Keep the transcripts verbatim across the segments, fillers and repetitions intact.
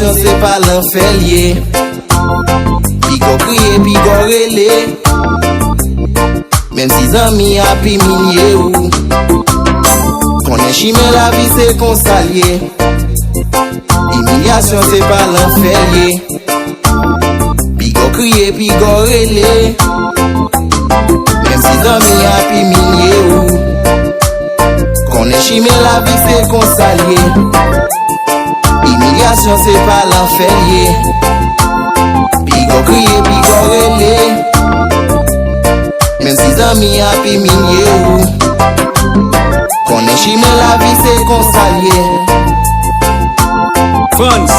Imiliasyon se pa lanfè l ye. Piga w kriye, piga w rele. Menm si zanmi ap imilye w, konnen chimen lavi se konsa l ye. Imilyasyon se pa lanfè l ye. Piga w kriye, piga w rele. Menm si zanmi ap imilye w, konnen chimen lavi se konsa l ye. Imilyasyon se pa lanfè l ye. Piga w kriye, piga w rele. Menm si zanmi ap imilye w, konnen chimen lavi se konsa l ye. Frantz,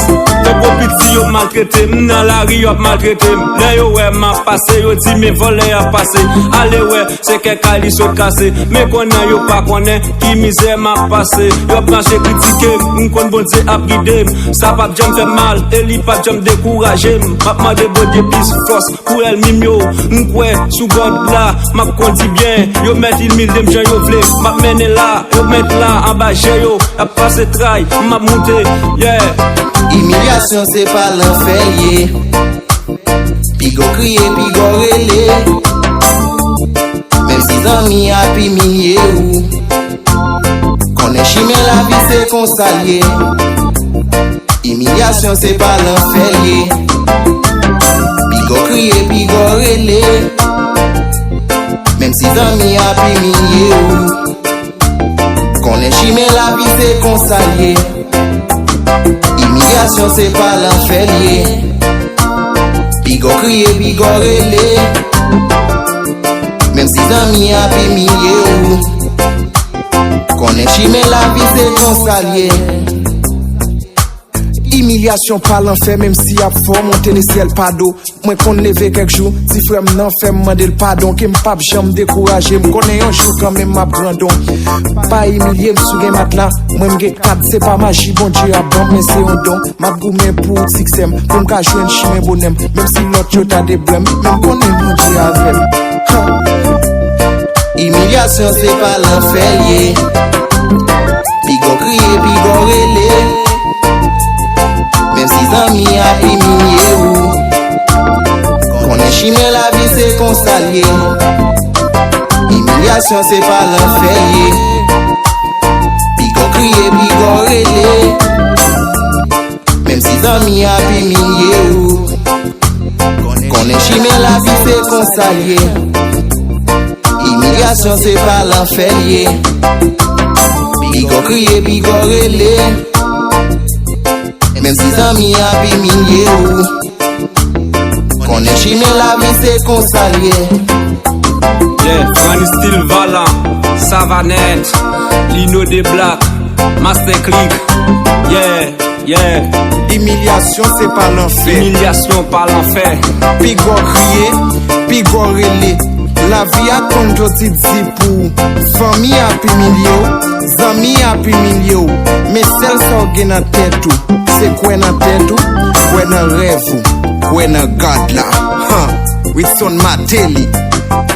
tankou piti yo maltrete m, nan lari yo ap maltrete m. Lè yo wè m ap pase, yo di men vòlè ap pase. Ale wè, se kè kay li sot kase. Men konnen yo pa konnen ki mizè m ap pase. Yo ap mache kritike m, m konn Bondye ap gide m. Sa p ap janm fè m mal, e li p ap janm dekouraje m. M ap mande Bondye plis fòs pou ènmi m yo. M kwè sou God la, m ap kondi byen. Yo mèt imilye m jan yo vle, m ap mennen la. Yo mèt la, anba je yo, y ap pase tray, m ap moute, yeah. Imilyasyon se pa lanfè l ye. Piga w kriye, piga w rele. Menm si zanmi ap imilye w, konnen chimen lavi se konsa l ye. Imilyasyon se pa lanfè l ye. Piga w kriye, piga w rele. Menm si zanmi ap imilye w, konnen chimen lavi se konsa l ye. Imilyasyon se pa lanfè l ye. Piga w kriye, piga w rele. Menm si zanmi ap imilye w, konnen chimen lavi se konsa l ye. Imilyasyon pa lanfè, menm si y ap fè w monte lesyèl pa do. Mwen konn leve kèk jou, ti frè m nan fè m mande l padon, ke m p ap janm dekouraje. M konnen yon jou kanmenm m ap grandon. Pa imilye m si w gen matla, mwen m gen kat. Se pa maji Bondye ap ban m, men se yon don. M ap goumen pou siksè m, pou m ka jwenn chimen bonè m. Menm si lòt yo ta deblè m, men m konnen Bondye avè m. Ha! Imilyasyon se pa lanfè l ye. Piga w kriye, piga w rele. Menm si zanmi ap imilye w, konnen chimen lavi se konsa l ye. Imilyasyon se pa lanfè l ye. Piga w kriye, piga w rele. Menm si zanmi ap imilye w, konnen chimen lavi se konsa l ye. Imilyasyon se pa lanfè l ye. Piga w kriye, piga w rele. Menm si zanmi ap imilye w, konnen chimen lavi se konsa l ye. Yeah, Franny Style Valant, Savanet, Lino de Black, Master Click. Yeah, yeah. Imilyasyon se pa lanfè. Imilyasyon pa lanfè. Piga w kriye, piga w rele. Lavi a konn jodi di pou ou. Fanmi ap imilye w, zanmi ap imilye w. Men sèl sa w gen nan tèt ou, se kwè nan tèt ou, kwè nan rèv ou, kwè nan God la. Han, Whitson Martelly,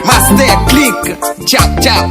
Master Click, tchap tchap.